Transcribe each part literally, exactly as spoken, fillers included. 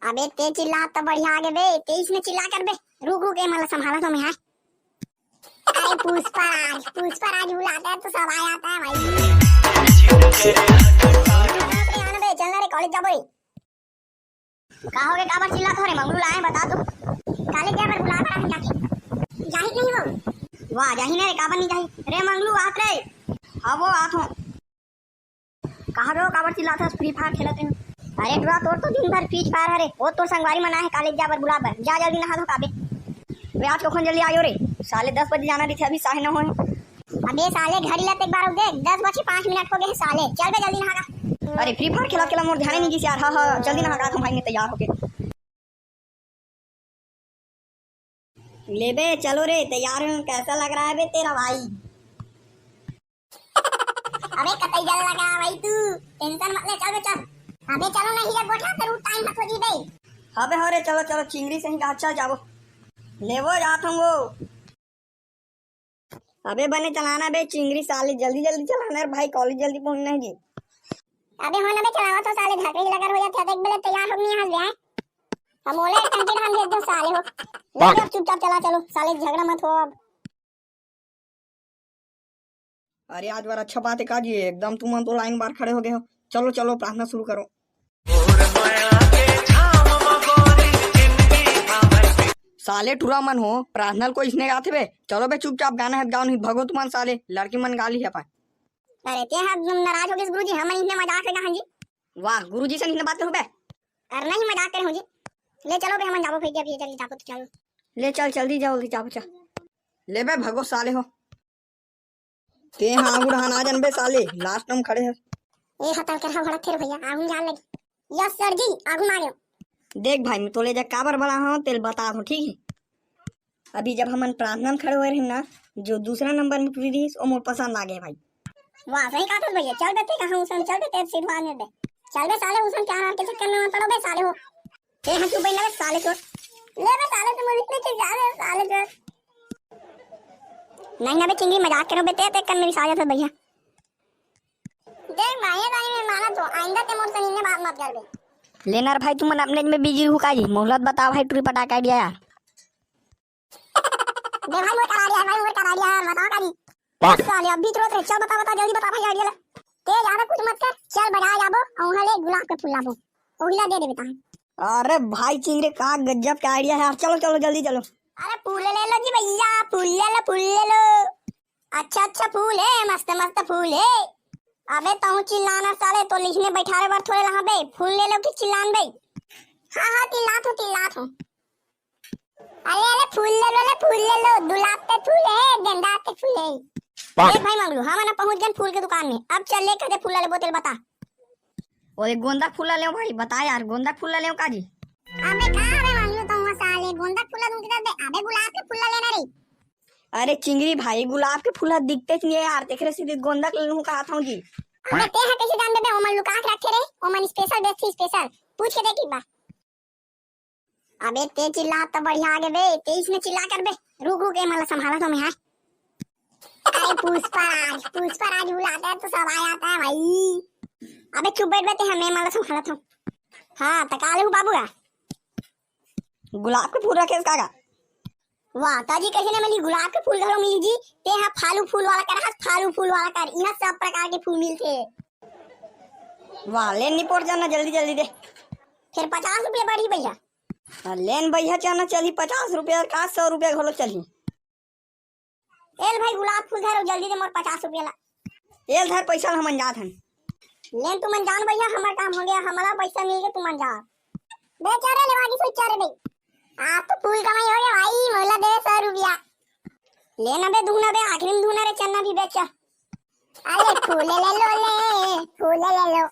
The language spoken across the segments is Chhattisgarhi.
अबे ते चिल्ला तो बढ़िया आगे बे, ते इसने चिल्ला कर बे। रुक रुक, ए मला संभाला तो मैं, हाँ। अरे पुष्पराज, पुष्पराज बुलाता है तो सब आ जाता है भाई। अरे आना बे, चलना रे, कॉलेज जाबो रे। का हो गे, काबर चिल्लात हो रे? मंगलू लाए बता तू। कॉलेज जाए बर बुलात रहा जाके। जाही नहीं हो? वाह, जाही ना रे, काबर नहीं जाही? रे मंगलू, आत रे। हाँ वो आत हो। कहाँ बे हो, काबर चिल्लात हस? Free Fire खेलत हन। अरे टुरा, तोर तो दिन भर Free Fire हरे। वो तोर संगवारी मन आहे कॉलेज जाए बर बुलाए बर। जा जल्दी नहा धो काबे। बे आज कखन जल्दी आयो रे? साले दस बजे जाना रहिथे, अभी साढ़े नौ होए। अबे साले घड़ी ला तो एक बार देख, दस बजे पाँच मिनट हो गए साले। चल बे जल्दी नहा का। अरे Free Fire खेलत खेलत मोर ध्यान नहीं गिस यार। हाँ हाँ, जल्दी नहा का, तुम भाई मैं तैयार होके। ले बे, चलो रे, तैयार हूँ। कैसा लग रहा है बे तेरा भाई? अबे कतई जल लगा भाई तू, tension मत ले, चल बे चल। अबे चलो नहीं जब गोठा करू, time मत हो जी बे। अबे हो रे, चलो चलो, चिंगरी सही कहा, चल जाबो। ले वो जात हूँ वो। अबे बने चलाना बे चिंगरी साले, जल्दी जल्दी चलाना रे भाई, कॉलेज जल्दी पहुंचना है जी। अबे हो ना बे, चलावा तो साले, झगड़े लगर हो जाते हैं, देख बे तैयार हो नहीं हंस गया। हम बोले टंकी धान भेज दो साले हो। ले अब चुपचाप चला चलो साले, झगड़ा मत हो अब। अरे आज बार अच्छा बात है का जी, एकदम तुमन तो लाइन बार खड़े हो गए हो। चलो चलो प्रार्थना शुरू करो। साले टुरा मन हो, प्रार्थना ल कोई इसने गाथे बे? चलो बे चुपचाप गाना है गाओ, नहीं भगो तुमन साले, लड़की मन गाली है पाए। अरे ते हा नाराज हो गए गुरुजी, हम इसने मजाक से कहा जी। वाह गुरुजी से नहीं बात करो बे। अरे नहीं मजाक करे हो जी। ले चलो बे, हम जाबो फिर, अभी जल्दी जाबो तो चलो। ले चल जल्दी जाओ, जल्दी जाबो चल। ले बे भगो साले हो। ते हाँ आगू ढहान आ जान बे साले, last में खड़े हो। ए हतल कर भड़क थे रे भैया, आगू जान लगी। Yes sir जी, आगू मारे। देख भाई, मैं तोले जा काबर बला हूँ, तेल बता दो, ठीक है? अभी जब हमन प्रार्थना में खड़े हुए रहे ना, जो दूसरा नंबर में टूरी रही, वो मोर पसंद आ गया भाई। वाह, सही कहा था भैया, चल बे, ते कहाँ उसन, चल बे, तेरे से दुआ नहीं दे। चल बे साले, उसन क्या नाम के चक्कर में मत पड़ो बे साले हो। ए, हाँ, चुप बैठ ना बे, साले चोर। ले बे, साले, तुम इतने के जा रहे हो, साले चोर। नहीं ना बे, चिंगी, मजाक करो बे, ते, ते कर मेरी साजत है, भैया। देख भाई, ये बारी में माना तो, आइंदा ते मोर से इन्ने बात मत कर बे। लेना रे भाई, तुमन अपने में बिजी रहू का जी, मोहलत बता भाई, टूरी पटाखा idea यार। दे भाई, मोर करा दिया, भाई, मोर करा दिया, बताओ का जी। पाक। साले, अभी तो रोत रहे, चल बता, बता, जल्दी बता भाई, idea ला। ते ज्यादा कुछ मत कर, चल बाजार जाबो, और वहाँ ले गुलाब के फूल लाबो, ओहिला दे दे बेटा। अरे भाई चिंगरे, का गजब का idea है यार, चलो, चलो, जल्दी चलो। अरे फूल ले लो जी भैया, फूल ले लो, फूल ले लो। अच्छा, अच्छा फूल है, मस्त, मस्त फूल है। अबे तहूँ चिल्लाना साले, तो लिखने बैठारे बर थोड़े लहा बे, फूल ले लो कि चिल्लान बे। हाँ, हाँ, चिल्लात हूँ, चिल्लात हूँ। अरे, अरे, फूल ले लो, ले, फूल ले लो, गुलाब के फूल है, गेंदा के फूल है। पाक। देख भाई मंगलू, हम ना पहुंच गए फूल के दुकान में, अब चल ले कदे फूल ले बोतल बता। ओए गोंदा फूल ले भाई, बता यार, गोंदा फूल ले का जी? अबे का रे मंगलू, तो वहाँ साले गोंदा फूल तुम किधर दे? अबे गुलाब के फूल लेना रे। अरे चिंगरी भाई, गुलाब के फूल दिखते नहीं है यार, तेकरे सीधे गोंदा के लेहूं कहा था जी। अबे ते हा कैसे जान देबे, ओमन लुका के रखे रे, ओमन special बेचथे, special। पूछ के देख एक बार। अबे ते चिल्ला तो बढ़िया आगे बे, ते इसने चिल्ला कर बे। रुक रुक, ए मला संभाला तो मैं, हाँ। अरे पुष्पराज, पुष्पराज बुलाता है तो सब आ जाता है भाई। अबे चुप बैठ बे ते, हमें मला संभाला तो। हाँ, त का लेहू बाबू का? गुलाब के फूल रखे इसका का? वाह, ताजी कैसे ने मिली गुलाब के फूल घलो मिली जी। ते हा फालू फूल वाला कर, हा फालू फूल वाला कर, यहाँ सब प्रकार के फूल मिलते। वाह, ले निपोर जाना जल्दी जल्दी दे। फिर पचास रुपया बढ़ी भैया। हाँ, लेन भैया, चाना चली पचास रुपया का सौ रुपया घलो चली। एल भाई गुलाब फूल धरो जल्दी दे मोर पचास रुपया ला। एल धर पैसा ला, हमन जात हन। लेन तुमन जान भैया, हमर काम हो गया, हमारा पैसा मिल गया, तुमन जा। बेचारे लेवागी सोच चारे नहीं। आज तो फूल कमाई हो गया भाई, मोला दे सौ रुपया। लेना बे दूना बे, आखिरी में दूना रे चन्ना भी बेचा। अरे फूल ले लो ले, फूल ले लो।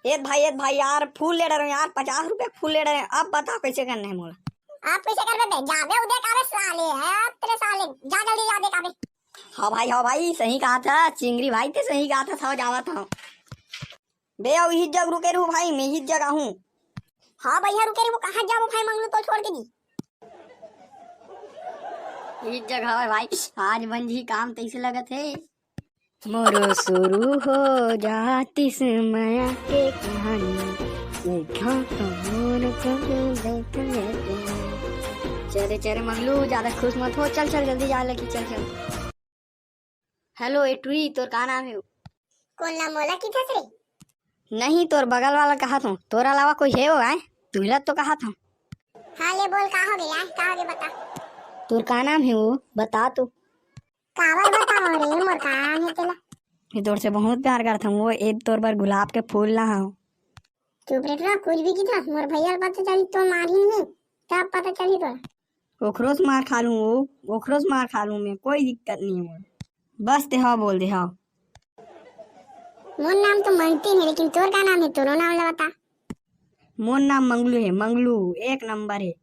ए भाई, ए भाई यार, फूल ले रहे हो यार, पचास रुपया फूल ले रहे हैं, अब बताओ कैसे करना है मोला। आप कैसे कर देते? जाबे उदे काबे साले, है तेरे साले, जा जल्दी जा दे काबे। हाँ भाई, हाँ भाई, सही कहा था चिंगरी भाई, ते सही कहा था, सब जावा था। बे आओ, इही जग रुके रहू भाई, मैं इही जग आहूँ। हाँ भैया रुके रहू, कहाँ जाबो भाई मंगलू तो छोड़ के जी। इही जग हवे भाई, आज बन जी काम तैसे लगत है। मोरो शुरू हो जातिस मया के कहानी। चले चले मंगलू, ज्यादा खुश मत हो, चल चल जल्दी जा लगी, चल चल। हेलो ए टुरी, तोर का नाम हे? कोन ला, मोला किथस रे? नहीं, तोर बगल वाला कहात हूँ, तोर अलावा कोई हे वो आय? तुहला तो कहात हूँ। हाँ ले बोल, का हो गया, का हो गया बता। तोर का नाम हे वो, बता तो। काबर बताओ रे, मोर का नाम हे तेला? ये तोर से बहुत प्यार करत हूँ वो, ए तोर बर गुलाब के फूल ला हूँ। चुप रे टुरा, कुछ भी किथस, मोर भैया ला पता चली तो मारही नहीं, तब पता चली तोला। ओखरो से मार खा लूँ वो, ओखरो से मार खा लूँ मैं, कोई दिक्कत नहीं है मोर। बस ते हाँ बोल दे हाँ। मोर नाम तो मंगतीन हे, लेकिन तोर का नाम हे, तोरो नाम ला बता। मोर नाम मंगलू हे, मंगलू एक नंबर हे।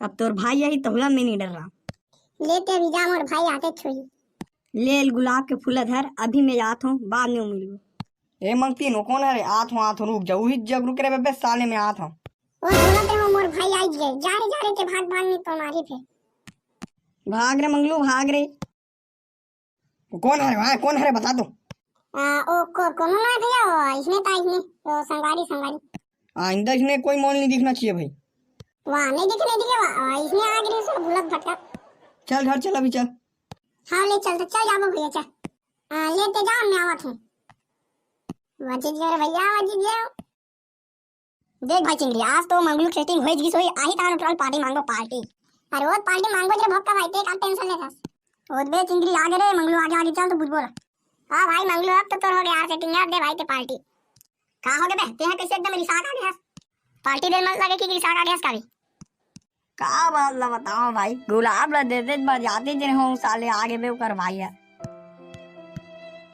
अब तोर भाई आही तहुला मैं नहीं डर रहा। ले ते अभी जा, मोर भाई आते छुई। ले गुलाब के फूल धर, अभी मैं जात हूँ, बाद में मिलू। ए मंगतीन, वो कोन हरे? आत हूँ, आत हूँ, रुक जा, उही जग रुक रे बे, साले मैं आत हूँ। ओ सुनत रहो, मोर भाई आई गए, जा रे जा रे, ते भाग भाग नहीं तो मारी फिर। भाग रे मंगलू, भाग रे। वो कोन हरे वहाँ, कोन हरे बता तो। आ, ओ को, कोनो ना भैया, ओ इसने ता इसने, ओ संगवारी संगवारी। आइंदा इसने कोई मोल नहीं दिखना चाहिए भाई। वाह, नहीं दिखे, नहीं दिखे, वाह, वाह, इसने आ गिरी सो भुलत भटकत। चल घर चल, अभी चल। हाँ ले चल, तो चल जाबो भैया, चल। आ, ले ते जा, मैं आवत हूँ। वजी दियो रे भैया, वजी दियो। देख भाई चिंगरी, आज तो मंगलू के सेटिंग होई गिस होई, आही तान उठल पार्टी मांगो पार्टी। अरे वो पार्टी मांगो जे भक्का भाई, ते का टेंशन लेथस। ओ बे चिंगरी आगे रे, मंगलू आगे आगे चल तो बुझ बोला। हाँ भाई मंगलू, अब तो तोर हो गया यार सेटिंग, यार दे भाई ते पार्टी। का हो गया बे, ते है कैसे एकदम रिसा का गया? पार्टी दे मन लगे कि रिसा का गया कभी। का बात ला बताओ भाई, गुलाब ला दे दे बर जाते जे हो साले आगे बे ओकर भाई है।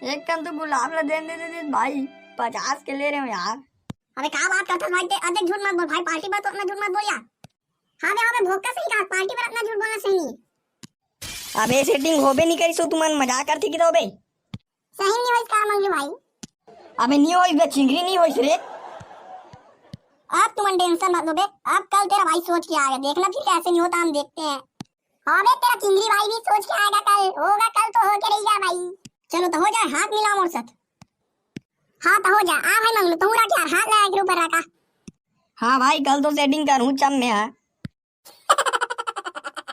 एकदम तो गुलाब ला दे दे दे दे भाई, पचास के ले रहे हो यार। अबे का बात करथस भाई ते, अदे झूठ मत बोल भाई, पार्टी बर तो अपना झूठ मत बोल यार। हाँ बे, हाँ बे, भोक्का सही कहा, पार्टी बर अपना झूठ बोलना सही नहीं है। अबे सेटिंग होबे नहीं करी सो तुमन मजाक करथे कि तो बे। सही नहीं होइस का मंगलू भाई? अबे नहीं होइस बे, चिंगरी नहीं होइस रे। अब तुमन टेंशन मत लो बे, अब कल तेरा भाई सोच के आएगा, देखना फिर कैसे नहीं होता, हम देखते हैं। हाँ बे, तेरा चिंगरी भाई भी सोच के आएगा कल, होगा कल तो होके रहेगा भाई। चलो तो हो जाए, हाथ मिलाओ मोर साथ। हाँ तो हो जा, आ भाई मंगलू, तू रख यार, हाथ लगा के ऊपर रखा। हाँ भाई, कल तो सेटिंग करूँ चम में है।